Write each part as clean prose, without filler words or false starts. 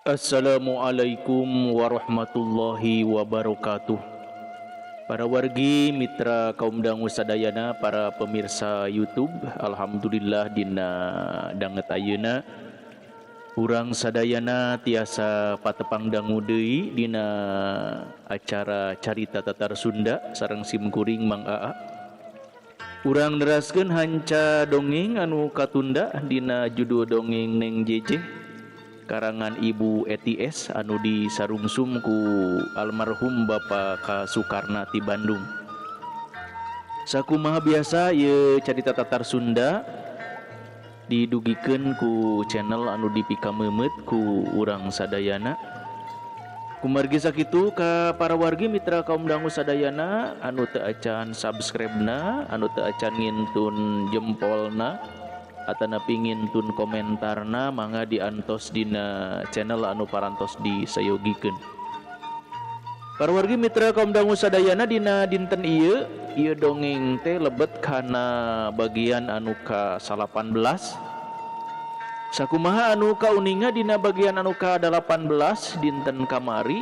Assalamualaikum warahmatullahi wabarakatuh. Para wargi mitra kaum dangu sadayana, para pemirsa YouTube, alhamdulillah dina danget ayeuna urang sadayana tiasa patepang dangu deui dina acara Carita Tatar Sunda sareng simkuring Mang Aa. Urang neraskeun hanca dongeng anu katunda dina judul dongeng Neng Jejeh karangan Ibu ETS anu disarungsum ku almarhum Bapak K. Sukarna ti Bandung. Sakumaha biasa ieu Carita Tatar Sunda didugikeun ku channel anu dipikameumeut ku urang sadayana. Kumargi sakitu ka para wargi mitra kaum dangu sadayana anu teu acan subscribe-na, anu teu acan ngintun jempolna, atanapi ngintun komentarna, mangga diantos dina channel anu parantos disayogikeun. Para wargi mitra kaum dangu sadayana dina dinten ieu, ieu dongeng teh lebet kana bagian anu ka-18. Sakumaha anu kauninga dina bagian anu ka-18 dinten kamari,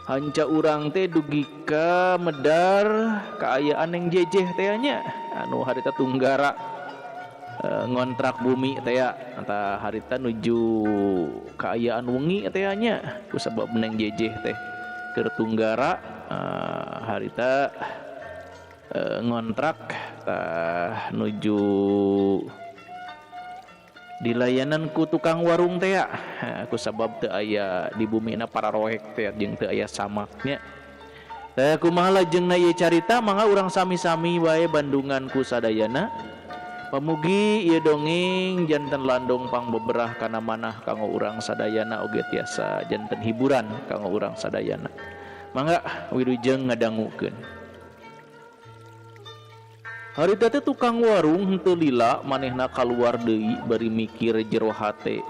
hanca urang teh dugi ka medar kaayaan Neng Jejeh teh nya, anu harita tunggara ngontrak bumi teh ya, entah harita nuju kaayaan wengi teh nya, kusabab Neng Jejeh teh keur tunggara harita ngontrak tah nuju dilayanan ku tukang warung teh ya, kusabab teu aya di bumina pararoek teh jeung teu aya samaknya. Teh kumaha lajengna ieu carita, mangga urang sami-sami wae bandungan ku sadayana. Pamugi ieu dongeng janten landong pangbeberah kana manah kanggo urang sadayana oge tiasa janten hiburan kanggo urang sadayana. Mangga wilujeng ngadangukeun. Harita teh tukang warung henteu lila manehna kaluar deui bari mikir jero hate.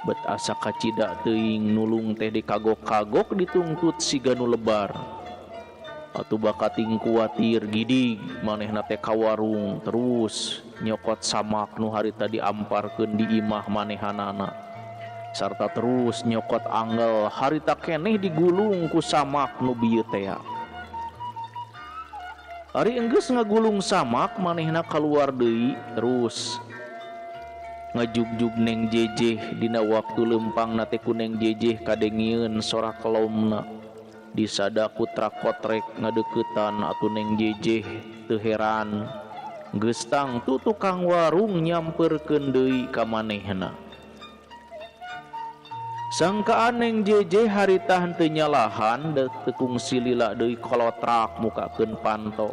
Bet asa kacida teuing nulung teh dikagok-kagok ditungtut siga nu lebar. Atuh bakating kuatir gidig manehna teh ka warung terus nyokot samak nu harita diamparkeun di imah manehanana. Sarta terus nyokot angel harita keneh digulung ku samak nu bieu tea. Ari enggeus ngagulung samak manehna kaluar deui terus ngajugjug Neng Jejeh dina waktu lempangna teh ku Neng Jejeh kadengieun sorak kelomna. Disada ku trakotrek ngadeuketan atuh Neng Jejeh teu heran. Geus tangtu tukang warung nyamperkeun deui ka manehna. Sangkaan Neng Jejeh harita henteu nyalahan teu kungsi lila deui kolotrak mukakeun panto.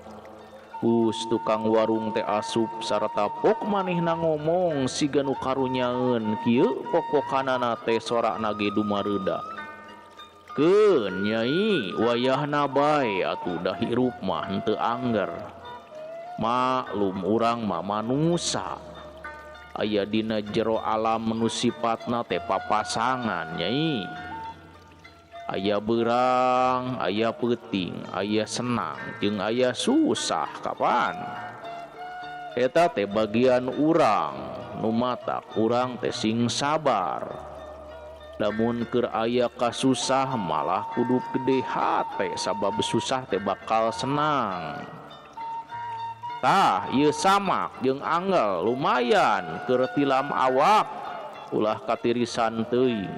Us tukang warung teh asup sarta pok manehna ngomong siga nu karunyaeun kieu pokokanana teh sorakna ge dumareuda. Keun nyai wayahna bae atuh da hirup mah henteu angger. Maklum urang mah manusa. Aya dina jero alam nu sipatna teh papasangan nyai. Aya beurang, aya peuting, aya senang jeung aya susah kapan. Eta teh bagian urang nu matak urang teh sing sabar. Lamun keur aya kasusah malah kudu gede hate sabab susah teh bakal senang. Tah ieu samak jeung angel lumayan keur tilam awak ulah katirisan teuing.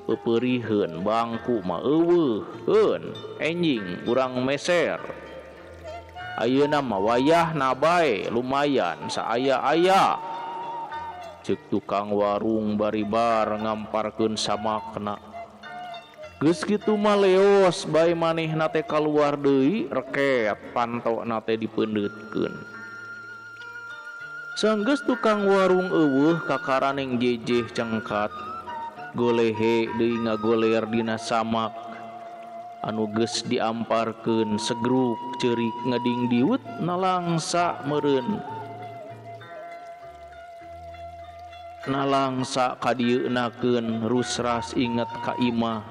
Pepeuriheun bangku mah eueuh heun enjing urang meser. Ayeuna mah wayahna bae lumayan saaya-aya. Ceuk tukang warung baribar ngamparkeun samakna. Geus kitu mah leos bae manehna teh kaluar deui reket pantona teh dipeundeutkeun. Sanggeus tukang warung eueuh kakara Neng Jejeh cengkat golehe deui ngagoler dina samak anu geus diamparkeun segruk ceurik ngadingdiut nalangsa meureun. Nalangsa kadieunakeun rusras inget ka imah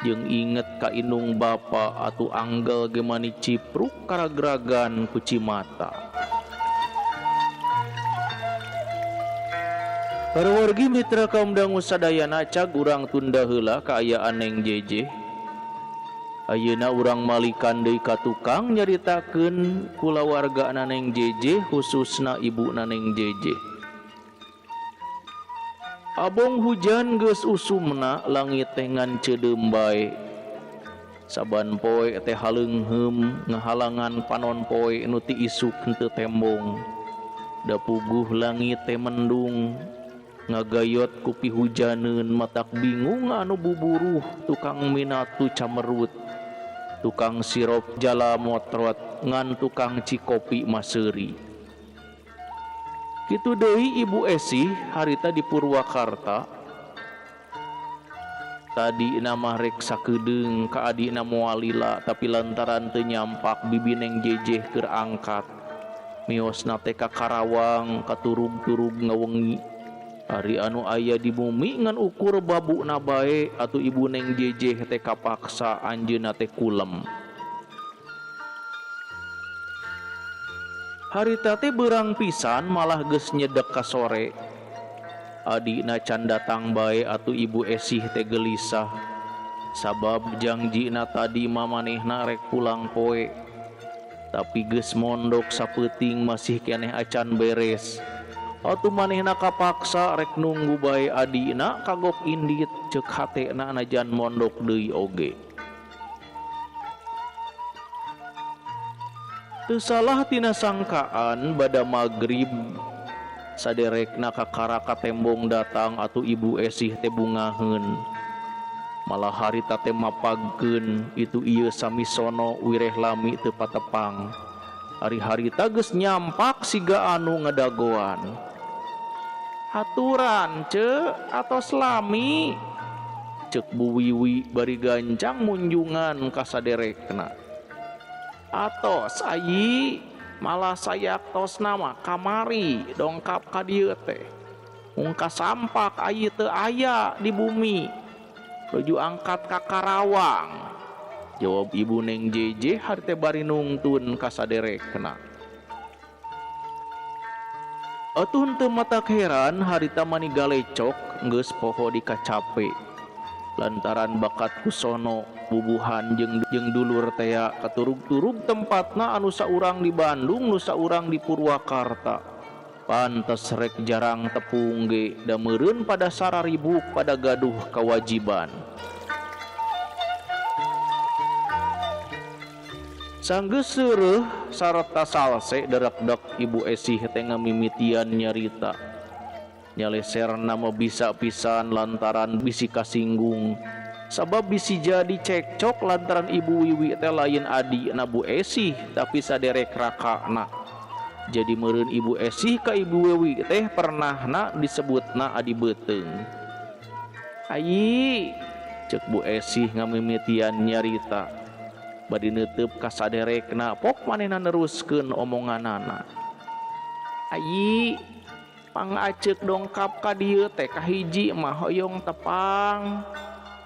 jeung inget ka indung bapa atuh anggel ge mani cipruk karagragan ku cimata. Para wargi mitra kaum dangu sadayana cag urang tunda heula kaayaan Neng Jeje. Ayeuna urang malikan deui ka tukang nyaritakeun kulawargana Neng Jeje khususna ibuna Neng Jeje. Abong hujan geus usumna langit teh ngan ceudeum bae. Saban poe teh haleungheum ngahalangan panon poe nu ti isuk henteu tembong. Da puguh langit teh mendung ngagayot ku pihujaneun matak bingung anu buburuh tukang minatu camerut. Tukang sirop jala motrot ngan tukang cikopi maseuri. Kitu deui Ibu Esih harita di Purwakarta. Tadi nama rek sakedeung ka adina moal lila tapi lantaran teu nyampak bibi Neng Jejeh keur angkat. Miosna teh ka Karawang katurug-turug ngawengi. Ari anu aya di bumi ngan ukur babuna bae atuh Ibu Neng Jejeh teh kapaksa anjeunna teh kulem. Harita teh beurang pisan malah geus nyedek ka sore. Adina can datang bae atuh Ibu Esih teh gelisah. Sabab jangjina tadi mamanehna rek pulang poe. Tapi geus mondok sapeuting masih keneh acan beres. Atuh manehna kapaksa rek nunggu bae adina kagok indit ceuk hatena najan mondok deui oge. Teu salah tina sangkaan bada magrib saderekna kakara ka tembong datang atuh Ibu Esih teh bungaheun. Malah harita teh mapagkeun itu ieu samisono wireh lami teu patepang. Ari harita geus nyampak siga anu ngadagoan. Haturan ce atos lami ceuk Bu Wiwi bari gancang munjungan ka saderekna. Atos ayi malah sayak tos nama kamari dongkap ka dieu teh. Mung kasampak ayi teu aya di bumi. Nuju angkat ka Karawang. Jawab Ibu Neng Jeje harite bari nungtun ka saderekna. Atuh henteu matak heran harita mani galecok geus poho dikacape. Lantaran bakat kusono bubuhan jeung dulur tea katurug-turug tempatna anu saurang di Bandung nu saurang di Purwakarta. Pantes rek jarang tepung ge da meureun pada sararibuk pada gaduh kewajiban. Sanggeus seureuh sarta salse derekdek Ibu Esih teh ngamimitian nyarita. Nyaleserna mah bisa pisan lantaran bisi kasinggung. Sabab bisi jadi cekcok lantaran Ibu Wiwi teh lain adina Bu Esih tapi saderek rakana. Jadi meureun Ibu Esih ka Ibu Wiwi teh pernahna disebutna adi beuteung. Ayi ceuk Bu Esih ngamimitian nyarita. Bari neuteub ka saderekna pok manehna neruskeun omonganana. Ayi pangacek dongkap ka dieu teh kahiji mah hoyong tepang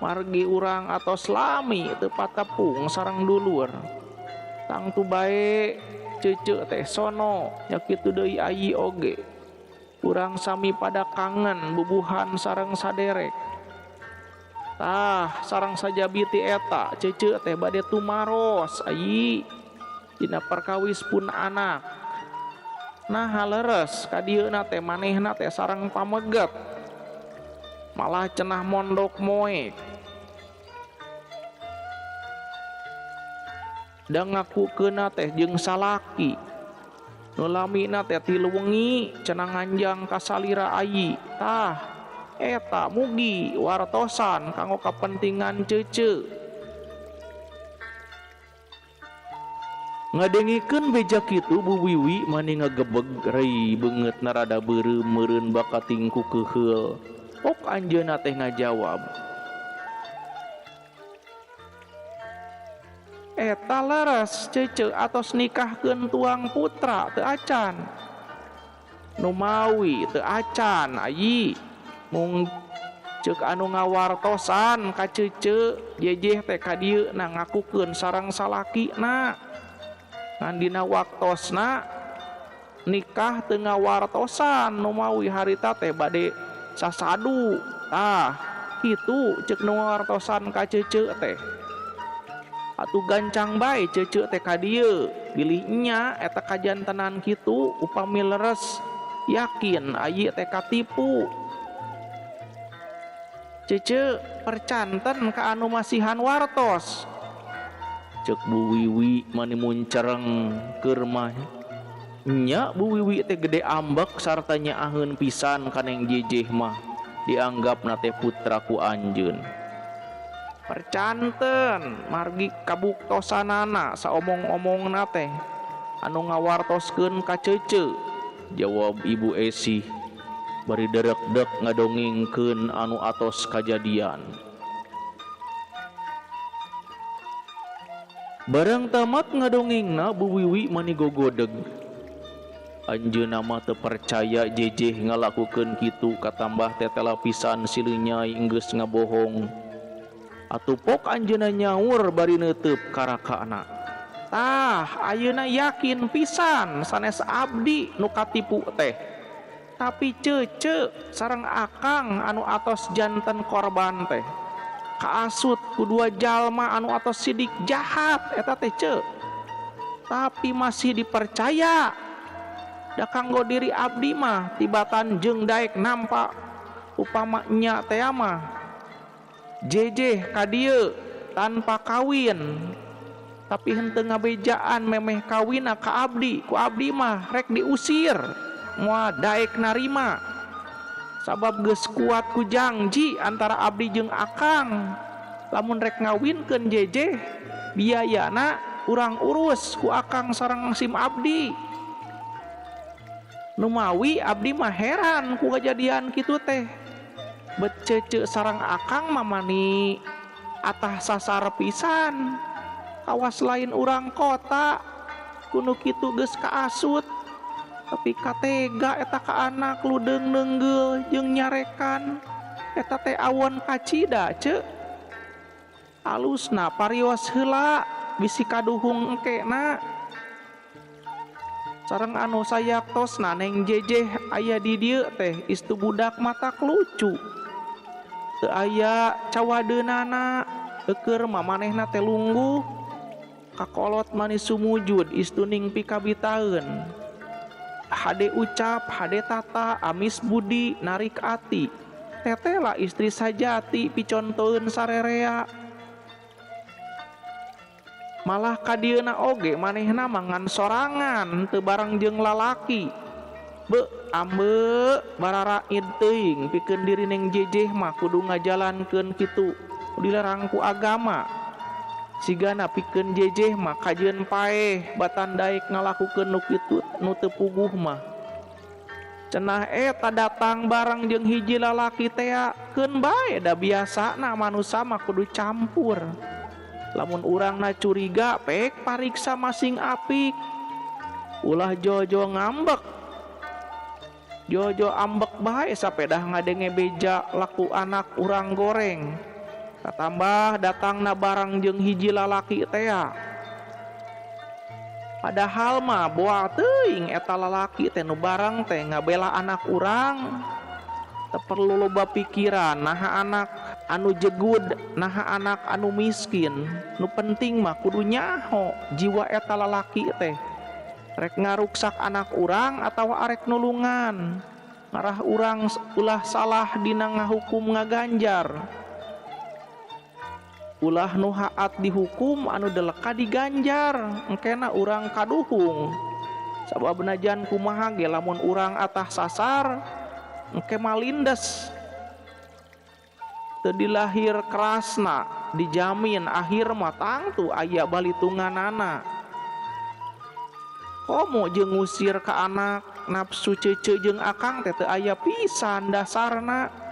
margi urang atos lami teu patepung sareng dulur. Tangtu bae ceuceu teh sono nya kitu deui ayi oge. Urang sami pada kangen bubuhan sareng saderek. Tah sareng sajabi ti eta ceuceu teh bade tumaros ayi dina perkawis pun anak. Nah leres ka dieuna teh manehna teh sareng pameget. Malah cenah mondok moek. Da ngakukeunna teh jeung salaki. Nu lamina teh tilu wengi cenah nganjang ka salira ayi. Tah eta mugi wartosan kanggo kapentingan ceuceu. Ngadengikeun beja kitu Bu Wiwi mani ngagebeg rei beungeut narada beureum meureun bakating ku keuheul. Pok anjeunna teh ngajawab. Eta leres ceuceu atos nikahkeun tuang putra teu acan. Nu mawi teu acan ayi. Mung ceuk anu ngawartosan ka ceuceu Jejeh teh ka dieu na ngakukeun sareng salakina. Ngan dina waktosna nikah teu ngawartosan nu mawi harita teh bade Sasadu tah kitu ceuk nu ngawartosan ka Cece teh. Atuh gancang bae Cece teh ka dieu bilih nya eta kajantenan kitu upami leres yakin ayi teh katipu. Cece percanten ka anu masihan wartos. Ceuk Bu Wiwi mani muncereng keur mah. Nya Bu Wiwi teh gede ambek sarta nyaaheun pisan ka Neng Jejeh mah dianggapna teh putra ku anjeun. Percanten margi kabuktosanana saomong-omongna teh anu ngawartoskeun ka Cece. Jawab Ibu Esi bari derek-dek ngadongengkeun anu atos kajadian. Barang tamat ngadongengna Bu Wiwi mani gogodeg. Anjeunna mah teu percaya Jejeh ngalakukeun kitu katambah tetela pisan si Lenyai enggeus ngabohong. Atuh pok anjeunna nyaur bari neuteub ka rakana. Tah ayeuna yakin pisan sanes abdi nu katipu teh. Tapi Cece sareng akang anu atos janten korban teh. Kaasut ku dua jalma anu atos sidik jahat eta teh ce. Tapi masih dipercaya. Da kanggo diri abdi mah tibatan jeung daek nampa upama nya teh mah. Jejeh ka dieu tanpa kawin. Tapi henteu ngabejaan memeh kawina ka abdi, ku abdi mah rek diusir. Moal daek narima. Sabab geus kuat ku jangji antara abdi jeung akang. Lamun rek ngawinkeun Jejeh, biayana urang urus ku akang sareng sim abdi. Numawi abdi mah heran ku kejadian kitu teh. Bet Cece sareng akang mah mani atah sasar pisan. Kawas lain urang kota kuno kitu geus kaasut. Tapi katega eta ka anak ludeung neunggeul jeung nyarekan. Eta teh awon kacida ce. Alusna parios heula bisi kaduhung engkena. Sareng anu sayaktosna Neng Jejeh aya di dieu teh istu budak matak lucu. Teu aya cawadeunana eueur mah manehna teh lungguh. Kakolot manis sumujud istuning pikabitaeun. Hade ucap, hade tata, amis budi, narik ati. Tetela istri sajati picontoeun sarerea. Malah kadieuna oge manehna mangan sorangan teu bareng jeung lalaki. Be ambe bararaid teuing pikeun diri Neng Jejeh mah kudu ngajalankeun kitu dilarang ku agama. Sigana pikeun Jejeh mah kajeun paeh batan daek ngalakukeun nu kitu nu teu puguh mah. Cenah eta datang bareng jeung hiji lalaki tea keun bae da biasana manusa mah kudu campur. Lamun urangna curiga pek pariksa masing apik. Ulah jojo ngambek. Jojo ambek bae sapedah ngadenge beja laku anak urang goreng. Katambah datangna barang jeung hiji lalaki tea. Padahal mah boa teuing eta lalaki teh nu barang teh ngabela anak urang. Teu perlu loba pikiran naha anak anu jegud, naha anak anu miskin. Nu penting mah kudu nyaho jiwa eta lalaki teh. Rek ngaruksak anak urang atawa arek nulungan. Ngarah urang ulah salah dina ngahukum ngaganjar. Ulah nu haat dihukum anu deleka diganjar, engkena urang kaduhung. Sabab najan kumaha ge lamun urang atah sasar, engke malindes. Teu dilahir kerasna, dijamin akhir mah tangtu aya balitunganana. Komo jeung ngusir ka anak, nafsu cece jeung akang teh teu aya pisan dasarna.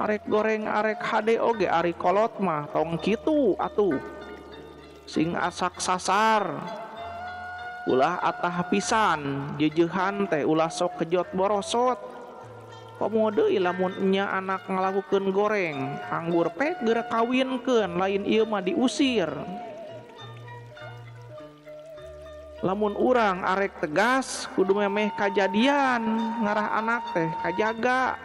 Arek goreng arek hade oge ari kolot mah tong kitu atuh. Sing asak sasar. Ulah atah pisan jejeuhan teh ulah sok kejot borosot. Komo deui lamun nya anak ngalakukeun goreng, anggur pek geura kawinkeun lain ieu mah diusir. Lamun urang arek tegas kudu memeh kajadian ngarah anak teh kajaga.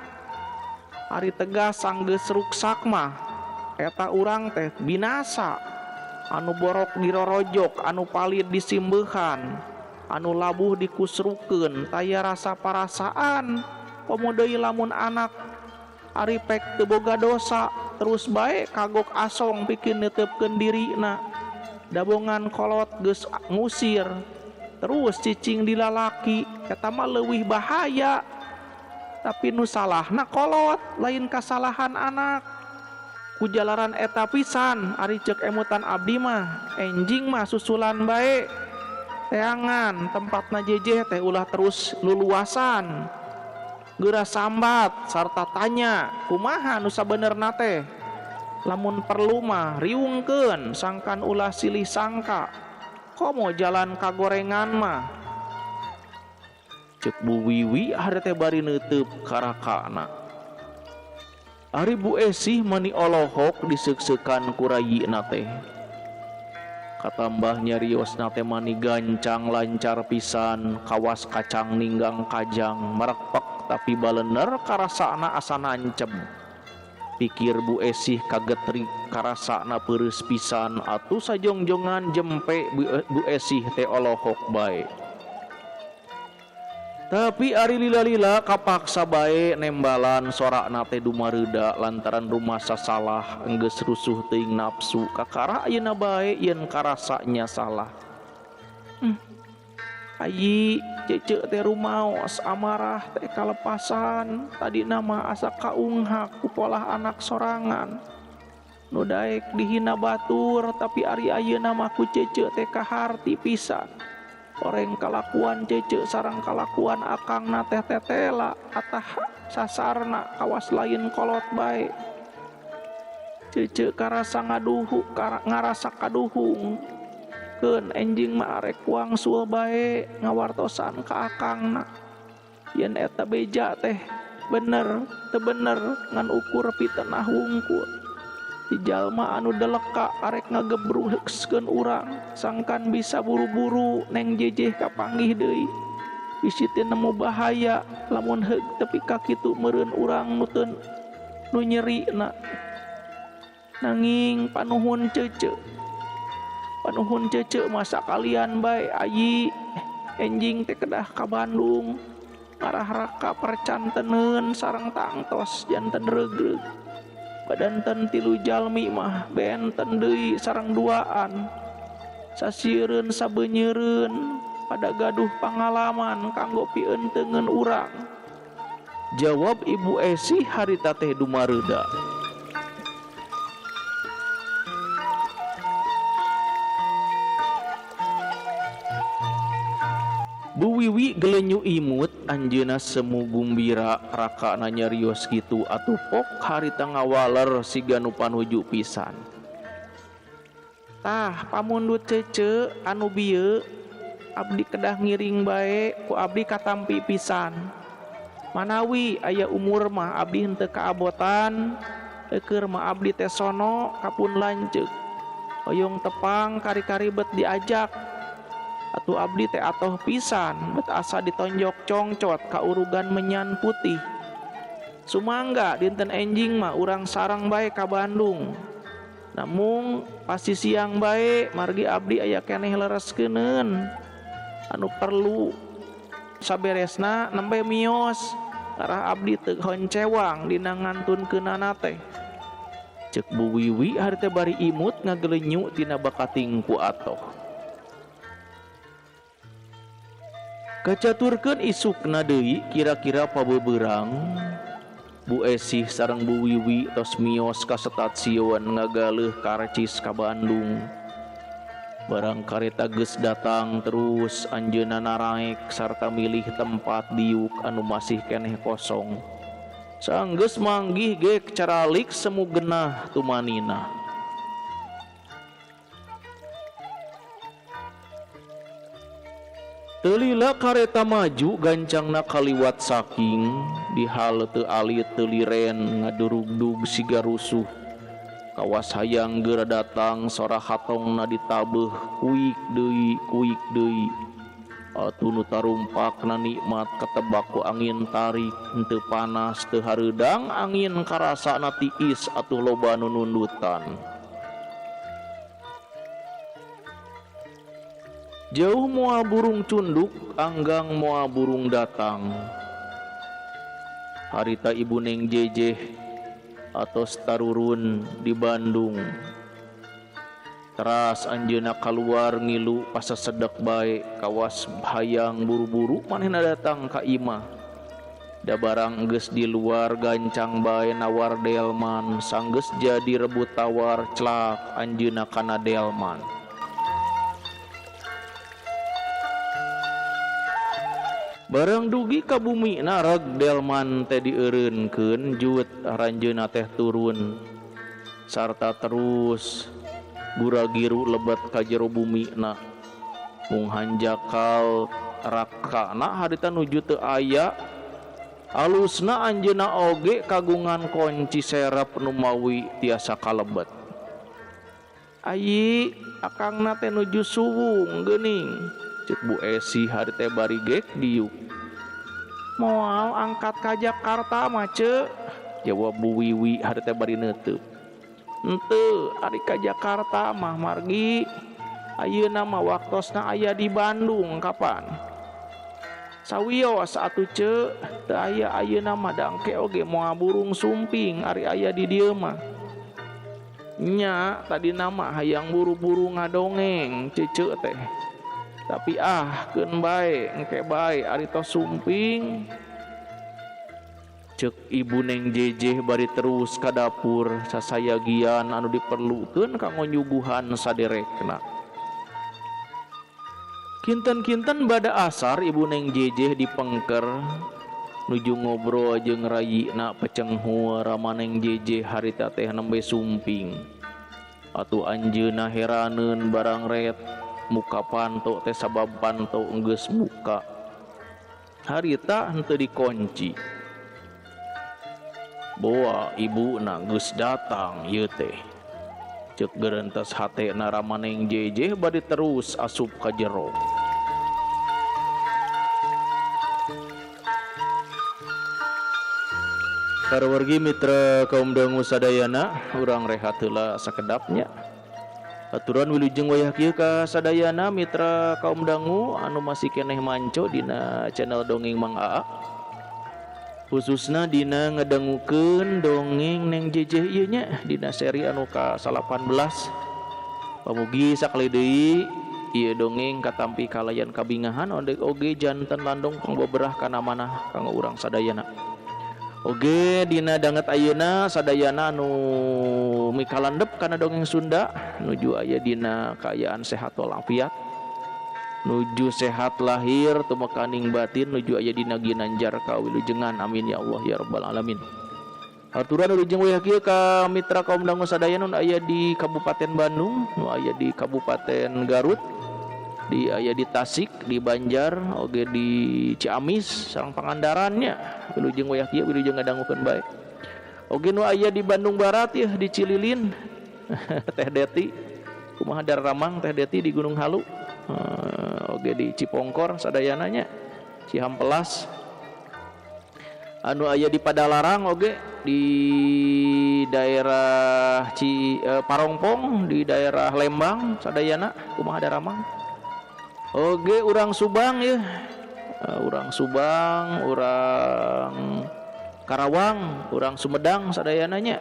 Ari tegas sanggeus ruksak mah eta urang teh binasa. Anu borok dirorojok, anu palid disimbeuhan, anu labuh dikusrukeun, taya rasa parasaan. Komo deui lamun anak ari pek teu boga dosa, terus bae kagok asong pikeun neuteupeun dirina. Dabongan kolot geus ngusir, terus cicing di lalaki, eta mah leuwih bahaya. Tapi nu salahna kolot, lain kasalahan anak. Kujalaran eta pisan, ari ceuk emutan abdi mah, enjing mah susulan bae. Teangan tempatna jejeh teh ulah terus luluasan. Geura sambat sarta tanya, kumaha nu sabenerna teh? Lamun perlu mah riungkeun sangkan ulah silih sangka. Komo jalan kagorengan mah. Ceuk Bu Wiwi hari teh bari neuteub karakana. Ari Bu Esih mani olohok diseuk-seukan ku rayina teh. Katambah nyariosna teh mani gancang lancar pisan, kawas kacang ninggang kajang, merekpek tapi balener karasana asa nancem. Pikir Bu Esih kagetrik karasana peureus pisan atuh sajongjongan jempe Bu Esih teh olohok bae. Tapi ari lila-lila kapaksa bae nembalan sorakna teh dumareuda lantaran rumasa salah enggeus rusuh teuing nafsu kakara ayeuna bae yen karasanya salah. Ayi cece teh rumaos amarah teh kalepasan tadina mah asa kaunghak ku polah anak sorangan. Nu daek dihina batur tapi ari ayeuna mah ku cece teh kaharti pisan. Oreng kalakuan cece sareng kalakuan akangna teh tetela atah sasarna kawas lain kolot bae. Cece karasa ngaduhu ngarasa kaduhung. Keun enjing mah arek wangsul bae ngawartosan ka akangna. Yen eta beja teh bener teu bener ngan ukur pitenah wungkul. Di jalma anu deleka arek ngagebrukskeun urang sangkan bisa buru-buru neng jejeh kapanggih deui. Bisi teu nemu bahaya lamun heug tepi ka kitu meureun urang nu teu nu nyerina. Nanging panuhun cece. Panuhun cece masa kalian bae ayi enjing teh kedah ka Bandung ngarah raka percanteneun sareng tangtos janten reugreug. Badanten tilu jalmi mah benten deui sareng duaan. Sasiereun sabenyeureun pada gaduh pangalaman kanggo pienteungeun urang. Jawab Ibu Esih harita teh dumareuda. Bu Wiwi gelenyu imut anjeunna semu gumbira rakana nyarios kitu atuh pok harita ngawaler siga nu panuju pisan. Tah pamundut cece anu bieu abdi kedah ngiring bae ku abdi katampi pisan. Manawi aya umur mah abdi henteu kaabotan, keur mah abdi teh sono kapun lanceuk. Hoyong tepang kari-kari bet diajak. Atuh abdi teh atoh pisan bet asa ditonjok congcot ka urugan menyan putih. Sumangga dinten enjing mah urang sarang bae ka Bandung. Namung pasti siang bae margi abdi aya keneh lereskeuneun anu perlu saberesna nembe mios arah abdi teu honcewang dina ngantunkeunana teh. Ceuk Bu Wiwi hari teh bari imut ngagelenyu tina bakating ku atoh. Kacaturkeun isukna deui kira-kira pabeberang Bu Esih sareng Bu Wiwi tos mios ka stasiun ngagaleuh karcis ka Bandung. Barang kareta geus datang terus anjeunna naraek sarta milih tempat diuk anu masih keneh kosong. Sanggeus manggih ge caralik semu genah tumanina. Telila kareta maju gancangna kaliwat saking di hal teu alit teu liren ngadurugdug siga rusuh. Kawas hayang geura datang sora hatongna ditabeuh kuik deui kuik deui. Atuh nu tarumpakna nikmat katebak ku angin tarik henteu panas teu hareudang angin karasana tiis atuh loba nu nundutan. Jauh moal burung cunduk anggang moal burung datang. Harita ibu Neng Jejeh atos tarurun di Bandung. Teras anjeunna kaluar ngilu pasasedek bae kawas hayang buru-buru manehna datang ka imah. Da barang geus di luar gancang bae nawar delman sanggeus jadi rebut tawar celak anjeunna kana delman. Barang dugi ka bumi nareg delman teh dieureunkeun juut aranjeunna teh turun sarta terus gura-giru lebet ka jero bumina. Mung hanjakal rakana harita nuju teu aya alusna anjeunna oge kagungan kunci serep nu mawi tiasa kalebet. Ayi akangna teh nuju suwung geuning cek Bu Esi hari teh bari gek diuk. Moal angkat ka Jakarta mah ce, jawab Bu Wiwi hari teh bari neuteub. Henteu ari ka Jakarta mah margi ayeuna mah waktosna aya di Bandung kapan. Sawios atuh ce, teu aya ayeuna mah dangke oge moal burung sumping ari aya di dieu mah. Nya tadina mah hayang buru-buru ngadongeng cece teh. Tapi ah keun bae engke bae ari tos sumping. Cek ibu Neng Jejeh bari terus ka dapur sasayagian anu diperlukeun kanggo nyuguhan saderekna. Kinten-kinten bada asar ibu Neng Jejeh dipengker nuju ngobrol jeung rayina pecenghul rama Neng Jejeh harita teh nembe sumping. Atuh anjeunna heraneun barang ret muka panto teh sabab panto geus buka. Harita henteu dikunci. Boa ibuna geus datang ieu teh. Ceuk gerentes hatena rama Neng Jejeh bari terus asup ka jero. Karawargi mitra kaum dangu sadayana, urang rehat heula sakedapnya. Aturan wilujeng wayah kieu ka sadayana mitra kaum dangu anu masih keneh manco dina channel Dongeng Mang Aa. Khususna dina ngedangukeun dongeng Neng Jejeh ieu nya dina seri anu ka-18. Pamugi sakali deui ieu dongeng katampi kalayan kabingahan oge janten landong pangboberah kana manah kanggo urang sadayana. Oge dina danget ayeuna sadayana anu mikalandep kana dongeng Sunda nuju aya dina kaayaan sehat walafiat, nuju sehat lahir tumekaning batin, nuju aya dina ginanjar kawilujengan, amin ya Allah ya rabbal alamin. Aturan wilujeng wayah kieu ka mitra kaum dangu sadayana nu aya di Kabupaten Bandung, nu aya di Kabupaten Garut, di aya di Tasik, di Banjar, oge di Ciamis sareng Pangandarannya. Wilujeng wayah kieu wilujeng ngadangukeun bae. Oge nu aya di Bandung Barat yeuh di Cililin. Teh Deti kumaha daramang Teh Deti di Gunung Halu. Oge di Cipongkor sadayana nya, Cihampelas. Anu aya di Padalarang oge di daerah Parongpong, di daerah Lembang sadayana kumaha daramang. Oge urang Subang ya, urang Subang, urang Karawang, urang Sumedang sadayana nya.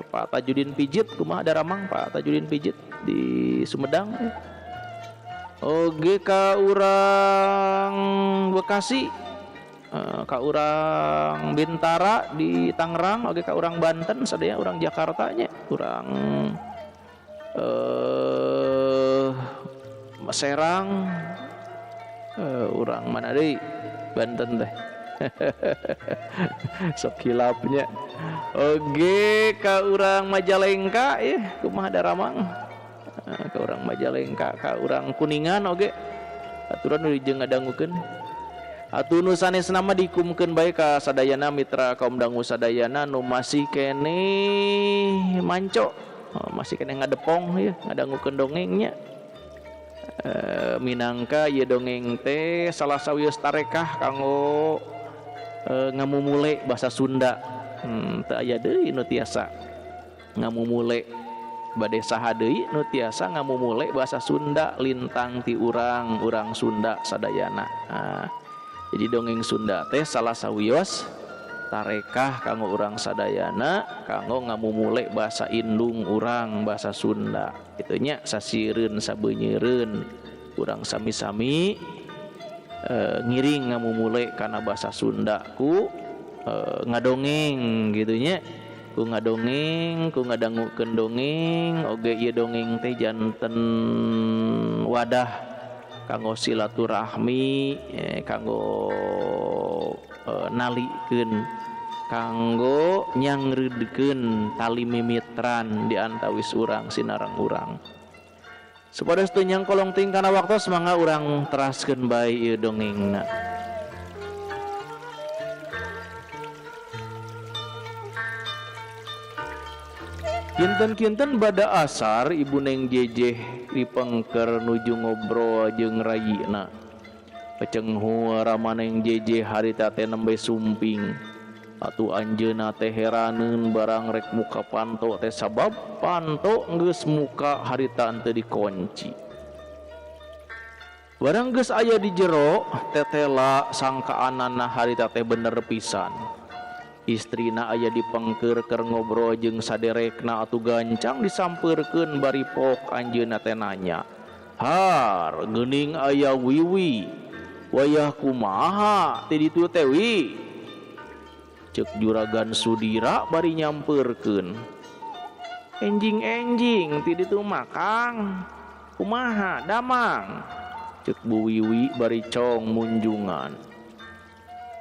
Pak Tajudin Pijit kumaha daramang Pak Tajudin Pijit di Sumedang. Oge ka urang Bekasi, ka urang Bintara di Tangerang, oge ka urang Banten sadaya, urang Jakarta nya, urang Serang, urang mana deui Banten teh. Sok hilapnya. Oge ka urang Majalengka ya, kumaha daramang. Ka urang Majalengka, ka urang Kuningan oge. Aturan wilujeng ngadangukeun. Atuh nu sanesna mah dikumkeun bae ka sadayana mitra kaum dangu sadayana nu masih keneh manco, masih keneh ngadepong ya, ngadangukeun dongengnya. Minangka ieu dongeng teh salah sawios tarekah kanggo ngamumule bahasa Sunda. Teu aya deui nu tiasa ngamumule bade saha deui nu tiasa ngamumule bahasa Sunda lintang ti urang Sunda sadayana. Nah, jadi dongeng Sunda teh salah sawios tarekah kanggo urang sadayana kanggo ngamumule bahasa indung urang bahasa Sunda. Kitu nya sasireun sabeunyereun urang sami-sami ngiring ngamumule kana bahasa Sunda ku ngadongeng gitu nya, ku ngadongeng, ku ngadangukeun dongeng oge ieu dongeng teh janten wadah kanggo silaturahmi, kanggo nalikeun, kanggo nyangreudkeun tali mimitran di antawis urang sinareng urang. Supados teu nyangkolong teuing kana waktos mangga urang teraskeun bae ieu dongengna. Kinten-kinten bada asar ibu Neng Jejeh dipengker nuju ngobrol jeung rayina. Pecenghu rama Neng Jejeh harita teh nembe sumping. Atuh anjeunna teh heraneun barang rek muka panto teh sabab panto geus muka harita henteu dikunci. Barang geus aya di jero tetela sangkaanana harita teh bener pisan. Istrina aya dipengker keur ngobrol jeung saderekna atuh gancang disampeurkeun bari pok anjeunna teh nanya. Har geuning aya Wiwi wayah kumaha ti ditu teh wi? Ceuk Juragan Sudira bari nyampeurkeun. Enjing-enjing ti ditu mah Kang. Kumaha damang? Ceuk Bu Wiwi bari cong munjungan.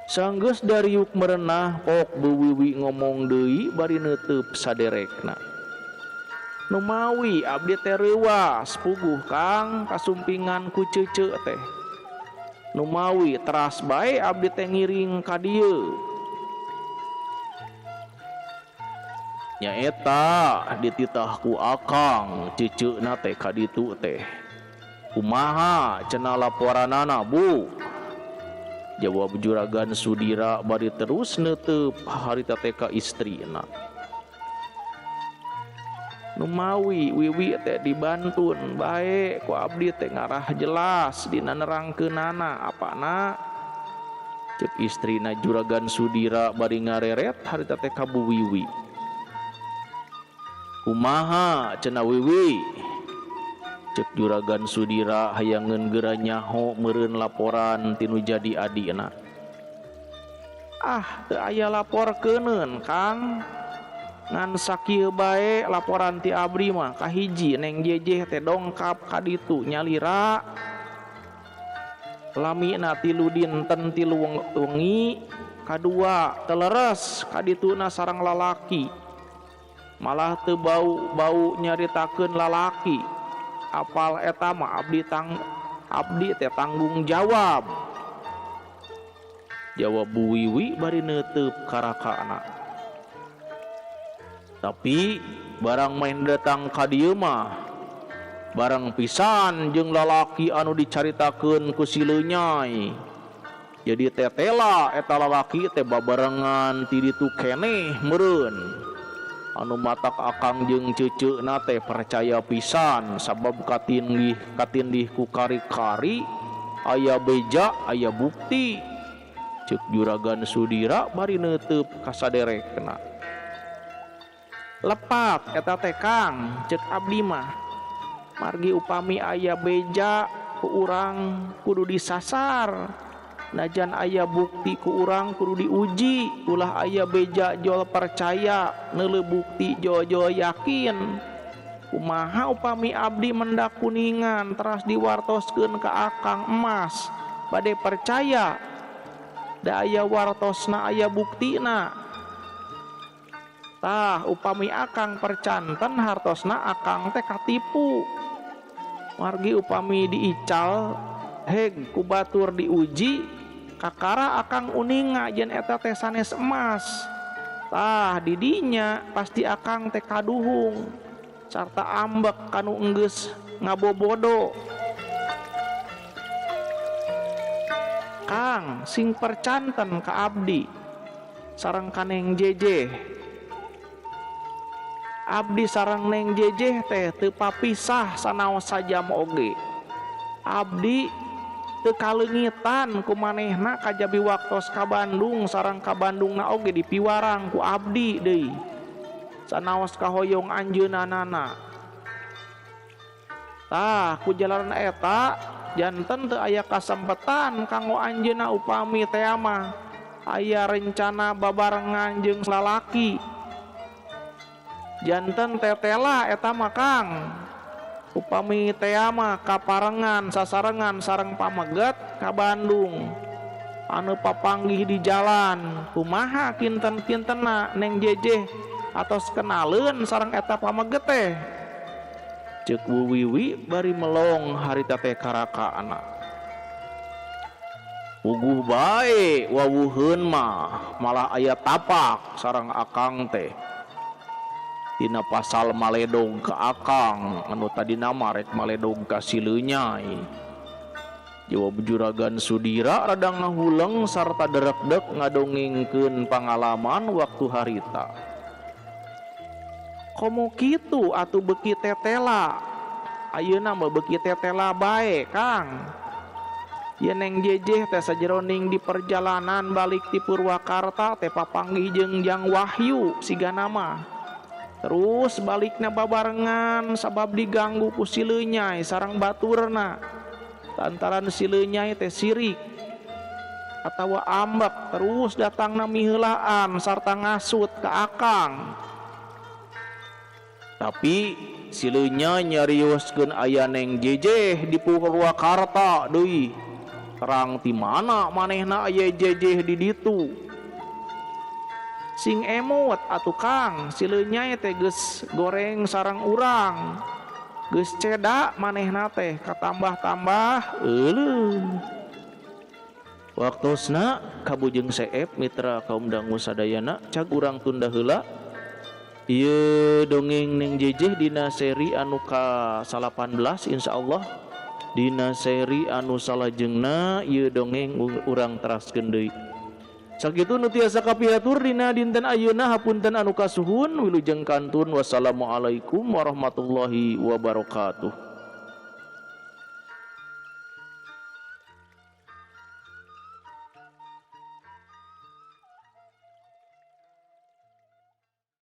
Sanggeus dariuk merenah pok Bu Wiwi ngomong deui bari neuteub saderekna. Numawi abdi teh reuwas puguh Kang kasumpingan ku ceuceu teh. Numawi teras bae abdi teh ngiring ka dieu. Nyaeta dititah ku akang ceuceuna teh ka ditu teh. Kumaha cenah laporanana Bu? Jawab Juragan Sudira bari terus neuteub harita teh ka istrina. Numawi Wiwi teh dibantun bae ku abdi teh ngarah jelas dina nerangkeunana apana. Ceuk istrina Juragan Sudira bari ngareret harita teh ka Bu Wiwi. Kumaha cenah Wiwi? Ceuk Juragan Sudira hayangeun geura nyaho meureun laporan tinu jadi adina. Ah, teu aya laporkeuneun Kang. Ngan sakieu bae laporan ti abdi mah kahiji Neng Jejeh teh dongkap ka ditu nyalira. Lamina 3 dinten 3 wengi, kadua teleres ka dituna sareng lalaki. Malah teu bau-bau nyaritakeun lalaki. Apal eta mah abdi teh tanggung jawab. Jawab Bu Wiwi bari neuteub karakana. Tapi barang main datang ka dieu mah barang pisan jeung lalaki anu dicaritakeun ku si Leunyai. Jadi tetela eta lalaki teh babarengan ti ditu keneh meureun. Anu matak akang jeung ceuceuna teh percaya pisan sabab katindih ku kari-kari aya beja aya bukti. Ceuk Juragan Sudira bari neuteub ka saderekna. Lepat eta teh Kang, ceuk abdi mah. Margi upami aya beja ku urang kudu disasar. Najan aya bukti ku urang kudu diuji, ulah aya beja jol percaya, neuleuh bukti jol-jol yakin. Kumaha upami abdi mendak kuningan teras diwartoskeun ka akang emas, bade percaya. Da aya wartosna aya buktina. Tah upami akang percanten hartosna akang teh katipu. Margi upami diical heg ku batur diuji kakara akang uninga yen eta teh sanes emas. Tah didinya pasti akang teh kaduhung sarta ambek kanu enggeus ngabobodo. Kang sing percanten ka abdi sareng ka Neng Jejeh. Abdi sareng Neng Jejeh teh teu papisah sanaos sajam oge. Abdi teu kaleungitan ku manehna kajabi waktos ka Bandung sareng ka Bandungna oge dipiwarang ku abdi deui. Sanaos kahoyong anjeunanana. Tah ku jalaran eta janten teu aya kasempetan kanggo anjeunna upami tea mah aya rencana babarengan jeung lalaki. Janten tetela eta mah Kang. Upami tea mah kaparengan sasarengan sareng pameget ka Bandung. Anu papanggih di jalan kumaha kinten-kintenna Neng Jejeh atos kenaleun sareng eta pameget teh. Ceuk Bu Wiwi bari melong harita teh karakaana. Puguh bae wawuheun mah malah aya tapak sareng akang teh. Dina pasal maledog ka akang anu tadina mah rek maledog ka si Leunyai. Jawab Juragan Sudira rada ngahuleng sarta derekdek ngadongengkeun pangalaman waktu harita. Komo kitu atuh beuki tetela. Ayeuna mah beuki tetela bae, Kang. Ye Neng Jejeh teh sajeroning di perjalanan balik ti Purwakarta teh papanggih jeung Jang Wahyu sigana mah. Terus balikna babarengan sabab diganggu ku si Leunyai sareng baturna. Lantaran si Leunyai teh sirik atawa ambek terus datangna miheulaan sarta ngasut ka akang. Tapi si Leunyai nyarioskeun aya Neng Jejeh di Purwakarta deui. Terang ti mana manehna aya Jejeh di ditu. Sing emut atuh Kang, si Leunyai teh geus goreng sareng urang. Geus ceda manehna teh katambah-tambah euleuh. Waktosna kabujeng seep mitra kaum dangu sadayana cag urang tunda heula. Ieu dongeng Neng Jejeh dina seri anu ka-18 insyaallah. Dina seri anu salajengna ieu dongeng urang teraskeun deui. Sakitu nu tiasa kapihatur dina dinten ayeuna hapunten anu kasuhun wilujeng kantun wassalamualaikum warahmatullahi wabarakatuh.